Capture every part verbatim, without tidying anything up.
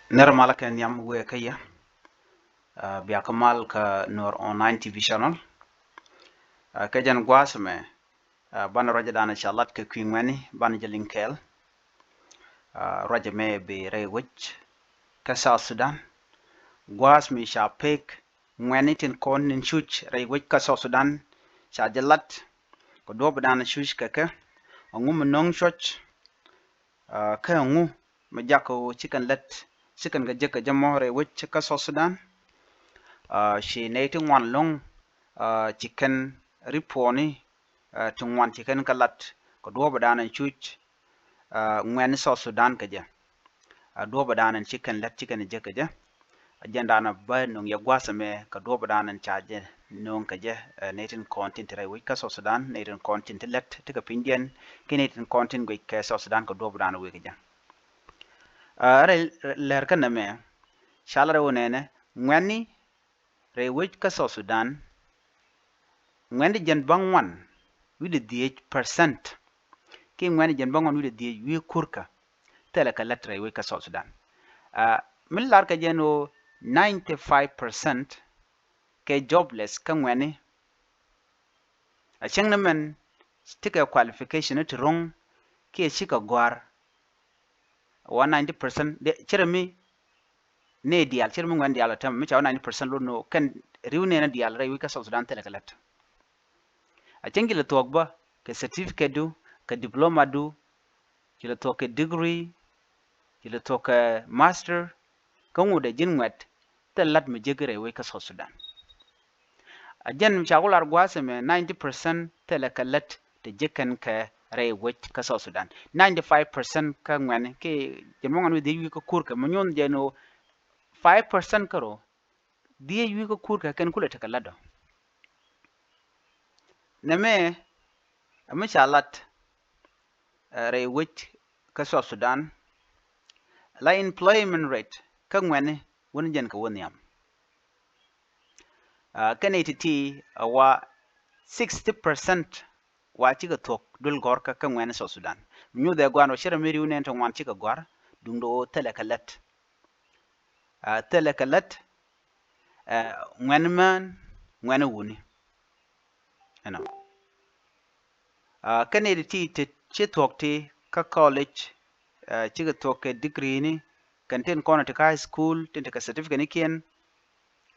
Nɛr malä kɛ nhiam wëë kä yɛ. Aa, bia kä mal kä Nuer Online T V channel. Aa, kɛ jɛn gua̱a̱th mɛ, aa, banɛ ruacɛ danɛ ca lat kɛ kui̱ ŋuɛ̈ni banɛ jɛ liŋ kɛɛl. Aa, ruacɛ mɛ bi rɛy wec kä South Sudan. Gua̱a̱th mi ca pek ŋuɛ̈ni tin kɔn tin cuc rɛy wec kä South Sudan ca jɛ lat. Kɛ duɔ̱ɔ̱p danɛ cuc kɛ kɛ, ɛŋu mi nöŋ cuɔc, aa, kä ɛŋu mi jakä ɣöö ci kɛn lät, ci kɛn kɛ jek kɛ jɛ mɔ rɛy wec kä South Sudan. Aa, ci nɛy ti ŋuan lo̱ŋ, aa, ci kɛn ripuɔni, aa, ti ŋuan ci kɛn kɛ lat kɛ duɔ̱ɔ̱p danɛ cuc, aa, ŋuɛ̈ni South Sudan kɛ jɛ. Aa, duɔ̱ɔ̱p danɛ ci kɛn lät ci kɛn jek kɛ jɛ. Aa, jɛn danɛ bä nöŋ yɛ gua̱a̱th ɛmɛ kɛ duɔ̱ɔ̱p danɛ ca jɛ nöŋ kɛ jɛ, aa, nɛy tin kɔn tin te rɛy wec kä South Sudan, nɛy tin kɔn tin te lät ti kɛ pinydiɛn, ki nɛy tin kɔn tin guic kɛ South Sudan kɛ duɔ̱ɔ̱p danɛ wëë kɛ jɛ. Aa, rɛy lɛr kä nɛmɛ ca lat ɣöö nɛnɛ ŋuɛ̈ni rɛy wec kä South Sudan, ŋuɛ̈ni jiɛn bäŋuan wi̱cdɛ dhieec percent, ki ŋuɛ̈ni jiɛn bäŋuan wi̱cdɛ dhieec wi̱i̱ kurkä thilɛ kɛ lät rɛy wec kä South Sudan. Aa, mi lar kɛ jɛn ɣöö ninety five percent kɛ jobless kä ŋuɛ̈ni. A cäŋ ni mɛn ti kɛ qualification ti ro̱ŋ kiɛ cikɛ gɔ̱a̱r. Wa ninety percent, cɛ rɛ mi nɛy diaal, cɛ rɛ mi ŋuɛ̈ni diaal a tɛm, mi ca wa ninety percent lot ni ɣöö kɛn ri̱w nɛɛni diaal rɛy wec kä South Sudan thilɛ kɛ lät. A cäŋ ci lɛ thuɔ̱k bä kɛ certificate du, kɛ diploma du, ci lɛ thuɔ̱k kɛ degree, ci lɛ thuɔ̱k kɛ master, kä ŋut ɛ ji̱n ŋuɛ̈t thilɛ lät mi jek rɛy wec kä South Sudan. A jɛn ca ku lar gua̱a̱th ɛmɛ ninety percent thilɛ kɛ lät ti jek kɛn kɛ rɛy wec kä South Sudan. Ninety five percent kä ŋuɛ̈ni, ki jiɛn bäŋuan wi̱cdɛ dhieec wi̱i̱ kä kurkä, mi nyuɔ̱n jɛn ɣöö five percent kärɔ̱, dhieec wi̱i̱ kä kurkä kɛn kulɛ tekɛ lät ɔ. Nɛmɛ, ɛ mi ca lat, ɛ, rɛy wec kä South Sudan, la employment rate kä ŋuɛ̈ni wun jɛn kɛ wä nhiam. Aa, kɛn i̱ ti̱ti̱, aa, wa sixty percent wa cikɛ thuɔ̱k duel gɔ̱rkä kä ŋuɛ̈ni South Sudan. Mi nyuthɛ gua̱a̱n ɔ cɛ rɛ mi ri̱w nɛn ti ŋuan cikɛ gɔ̱a̱r, duundɛ ɣöö thilɛ kɛ lät. Aa, thilɛ kɛ lät, aa, ŋuɛ̈ni män, ŋuɛ̈ni wuni. Ɛnɔ. Aa, kɛn i̱ ti ti ci thuɔ̱k ti kä college, aa, cikɛ thuɔ̱k kɛ degree ni, kɛn tin kɔn ti kä high school, tin ti kɛ certificate ni kiɛn.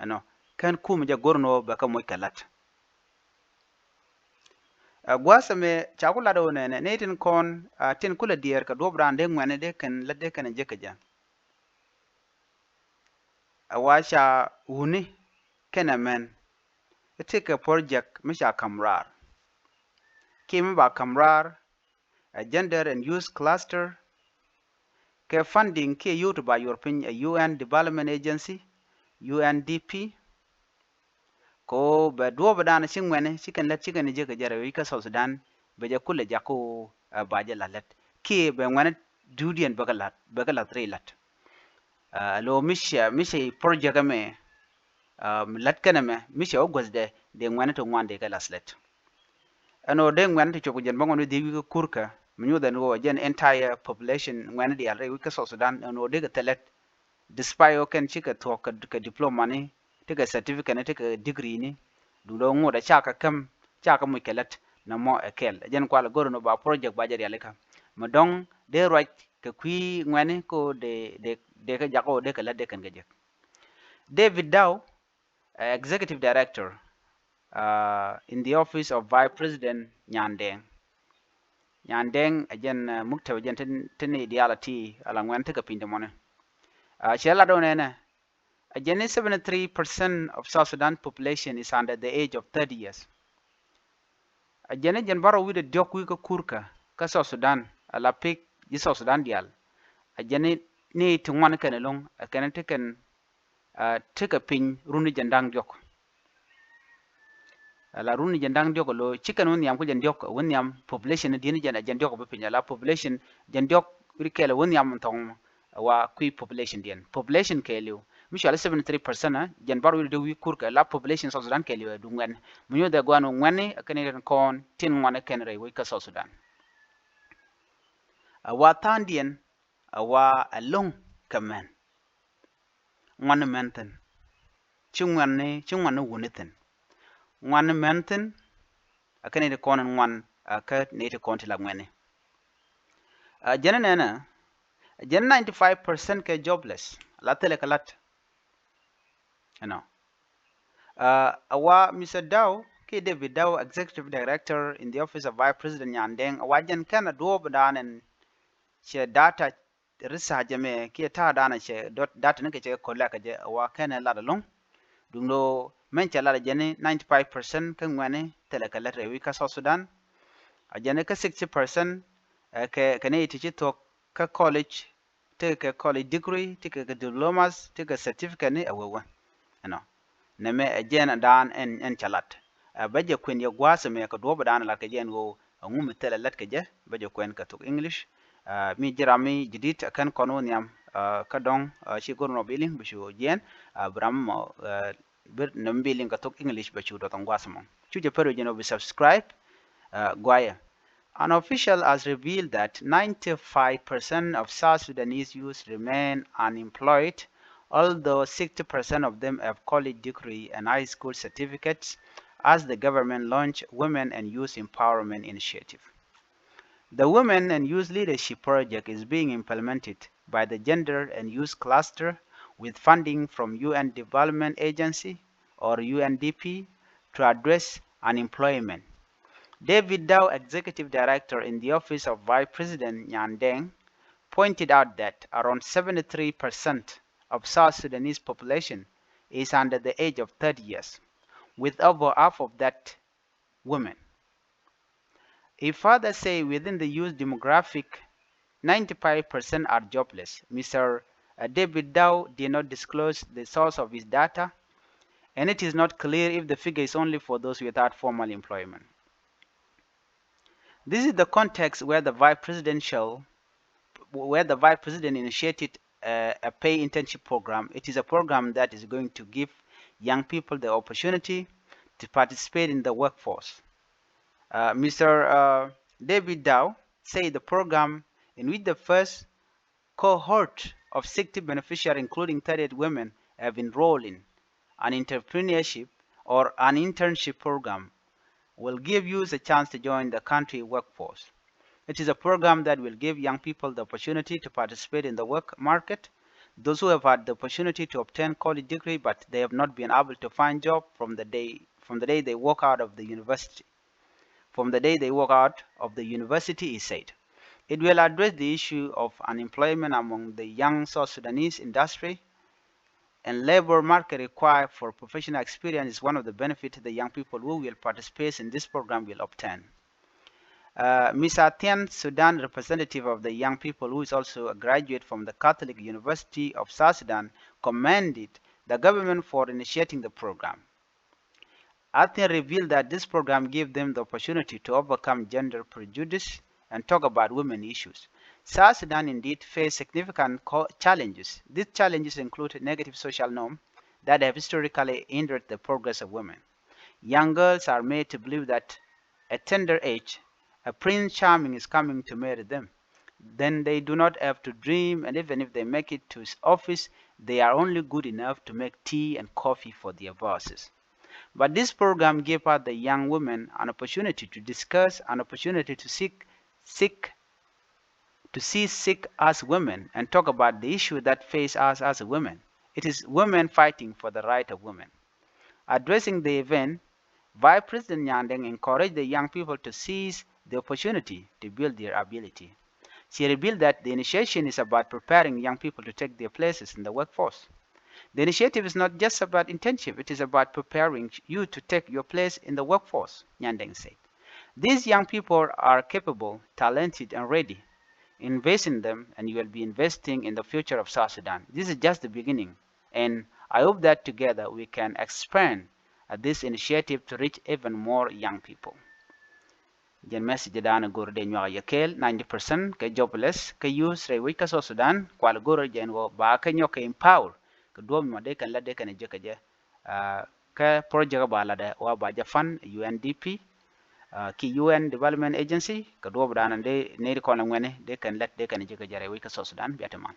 Ɛnɔ. Kɛn kum jɛ go̱r ni ɣöö bɛ kɛ moc kɛ la̱t. Aa, gua̱a̱th ɛmɛ ca ku lat ɣöö nɛnɛ, ni tin kɔn, aa, tin kulɛ diɛɛr kɛ duɔ̱ɔ̱p raan dee ŋuɛ̈ni dee kɛn lät dee kɛn jek kɛ jɛ. Ɛ wa ca wuni kɛnɛ mɛn. I̱ tekɛ project mi ca ka̱m raar. Kiɛ mi ba ka̱m raar, ɛ gender and youth cluster. Kɛ funding kiɛ yio̱w ti ba yuɔr piny ɛ U N Development Agency, U N D P. Kɛ ɣöö bɛ duɔ̱ɔ̱p ɛ da̱a̱n ci ŋuɛ̈ni, ci kɛn lät, ci kɛn jek kɛ jɛ rɛy wec kä South Sudan, bɛ jɛ kulɛ jak kä ɣöö, ɛ, ba jɛ la̱t lät. Kiɛ bɛ ŋuɛ̈ni duudiɛn bɛ kɛ la̱t, bɛ kɛ la̱t rɛy la̱t. Aa, lo mi cɛ, mi cɛ project ɛmɛ, aa, mi la̱t kɛn ɛmɛ, mi cɛ wä guäthdɛ, dee ŋuɛ̈ni ti ŋuan dee kɛ la̱t lät. Ɛn ɣöö dee ŋuɛ̈ni ti cop kɛ jiɛn bäŋuan wi̱cdɛ dhieec wi̱i̱ kä kurkä, mi nyuthɛ ni ɣöö jɛn entire population ŋuɛ̈ni diaal rɛy wec kä South Sudan, ɛn ɣöö dee kɛ thil lät. Despite ɣöö kɛn cikɛ thuɔ̱k kɛ, kɛ diploma ni, tekɛ certificate ni, tekɛ degree ni, duundɛ ŋot ɛ cakɛ käm, cakɛ moc kɛ lät, nɔmɔ ɛ kɛl. Ɛ jɛn kual ɛ go̱r ni ba project ba jɛ rialikä. Mi dɔ̱ŋ dee ruac kɛ kui̱ ŋuɛ̈ni ko dee, dee, dee kɛ jak ɣöö dee kɛ lät dee kɛn kɛ jek. David Dau, ɛ, Executive Director, aa, in the Office of Vice President Nyandeng. Nyandeng ɛ jɛn, ɛ, muktab ɛ jɛn tin, tin i̱ diaal a ti ala ŋuɛ̈ni tekɛ piny dämɔni. Aa, cɛ lat ɣöö nɛnɛ, ɛ jɛn ni seventy three percent of South Sudan population is under the age of thirty years. Ɛ jɛn ni jiɛn bärɔw wi̱cdɛ diɔ̱k wi̱i̱ kä kurkä kä South Sudan, ala pek ji̱ South Sudan diaal. Ɛ jɛn ni, ni ti ŋuan kɛn ɛlɔ̱ŋ, ɛ kɛn ti kɛn, aa, tekɛ piny run ni jiɛn da̱ŋ diɔ̱k. Ala run ni jiɛn da̱ŋ diɔ̱k ɛ lo̱, ci kɛn wä nhiam kä jiɛn diɔ̱k, wä nhiam population ni di̱n ni jiɛn, ɛ jiɛn diɔ̱k ɛ bi piny, ala population jiɛn diɔ̱k ri kɛl ɛ wä nhiam thɔŋ wa kui̱ population diɛn. Population kɛɛliw mi cuali seventy three percent, aa, jiɛn bärɔw wi̱cdɛ diɔ̱k wi̱i̱ kurkä, la population South Sudan kɛɛliw ɛ duŋ ŋuɛ̈ni. Mi nyuthɛ gua̱a̱n ŋuɛ̈ni ɛ kɛn i̱ tin kɔn tin ŋuan ɛ kɛn rɛy wec kä South Sudan. Ɛ wa tha̱a̱ŋdiɛn, ɛ wa ɛlɔ̱ŋ kɛ mɛn. ŋuan ni män thi̱n. Ci ŋuan ni, ci ŋuan ni wuni thi̱n. Ŋuan ni män thi̱n, a kä nɛy ti kɔn in ŋuan, a kä nɛy ti kɔn ti la ŋuɛni. A jɛn nɛnɛ, jɛn ninety five percent kɛ jobless. La thilɛ kɛ lat. You know. Uh, a wa Mister Dau ki David Dau, Executive Director in the Office of Vice President Nyandeng, a wa jɛn kɛn a duɔɔp dan in cɛ data research mɛ kiɛ ta̱a̱ dan cɛ dot data ni kɛ cɛ collect kɛ jɛ, a wa kɛn a lat along. Duŋ lo mɛn cɛ lat a jɛn ni ninety five percent kä ŋuɛni thilɛ kɛ lat rɛwi kä South Sudan. A jɛn ni kä sixty percent, eh, kɛ, kɛ ni ti ci thuɔk kä college, ti kɛ college degree, ti kɛ, kɛ diplomas, ti kɛ certificate ni a wewä. You know. Nɛmɛ ɛ jɛn a dan ɛn, ɛn ca lat. Ɛ bɛ jɛ kuɛn yɛ gua̱a̱th mɛ kɛ duɔ̱ɔ̱p dan lat kɛ jɛn ɣöö a ŋu mi thilɛ lat kɛ jɛ, bɛ jɛ kuɛn kɛ thok English. Ɛ mi ji̱ ram mi jidit a kɛn kɔn wä nhiam, ɛ kä dɔ̱ŋ, ɛ ci go̱r nɔ bi liŋ bi cu jiɛn, ɛ bi ram mɔ, ɛ bi nɛ mi bi liŋ kɛ thok English bɛ cu duɔth ɛn gua̱a̱th mɔ. Cu jɛ pär wi̱c jɛn ɣöö bi subscribe, ɛ guayɛ. An official has revealed that ninety-five percent of South Sudanese youth remain unemployed, although sixty percent of them have college degree and high school certificates, as the government launched Women and Youth Empowerment Initiative. The Women and Youth Leadership Project is being implemented by the Gender and Youth Cluster with funding from U N Development Agency, or U N D P, to address unemployment. David Dau, Executive Director in the Office of Vice President Nyandeng, pointed out that around seventy-three percent of South Sudanese population is under the age of thirty years, with over half of that women. He further say within the youth demographic, ninety-five percent are jobless. Mister David Dau did not disclose the source of his data, and it is not clear if the figure is only for those without formal employment. This is the context where the vice presidential, where the vice president initiated a, a pay internship program. It is a program that is going to give young people the opportunity to participate in the workforce. Uh, Mister uh, David Dau said the program, in which the first cohort of sixty beneficiaries, including thirty-eight women, have enrolled in an entrepreneurship or an internship program, will give youth a chance to join the country workforce. It is a program that will give young people the opportunity to participate in the work market. Those who have had the opportunity to obtain college degree but they have not been able to find job from the day, from the day they walk out of the university. From the day they walk out of the university, he said. It will address the issue of unemployment among the young South Sudanese industry and labor market required for professional experience is one of the benefits the young people who will participate in this program will obtain. Uh, Miss Athian Sudan, representative of the young people, who is also a graduate from the Catholic University of South Sudan, commended the government for initiating the program. Athian revealed that this program gave them the opportunity to overcome gender prejudice and talk about women issues. South Sudan indeed faced significant challenges. These challenges include negative social norms that have historically hindered the progress of women. Young girls are made to believe that at tender age, a prince charming is coming to marry them. Then they do not have to dream, and even if they make it to his office, they are only good enough to make tea and coffee for their bosses. But this program gave us the young women an opportunity to discuss, an opportunity to seek, seek, to see sick as women and talk about the issue that face us as women. It is women fighting for the right of women. Addressing the event, Vice President Nyandeng encouraged the young people to seize the opportunity to build their ability. She revealed that the initiation is about preparing young people to take their places in the workforce. The initiative is not just about internship, it is about preparing you to take your place in the workforce, Nyandeng said. These young people are capable, talented, and ready. Invest in them, and you will be investing in the future of South Sudan. This is just the beginning, and I hope that together we can expand uh, this initiative to reach even more young people. Jɛn message dan go̱r dee nyuak yɛ kɛɛl ninety percent kɛ jobless kɛ youth rɛy wec kä South Sudan, kual go̱r jɛn wä ba kɛ nyɔk kɛ empower kɛ duɔ̱ɔ̱p mɔ dee kɛn la dee kɛn jɛ kɛ jɛ. Uh, kɛ project ba la dɛ wa ba jɛ fund U N D P, uh, ki U N Development Agency kɛ duɔ̱ɔ̱p dan dee neri kɔn la ŋuɛni dee kɛn lɛt dee kɛn jɛ kɛ jɛ rɛy wec kä South Sudan bia ti man.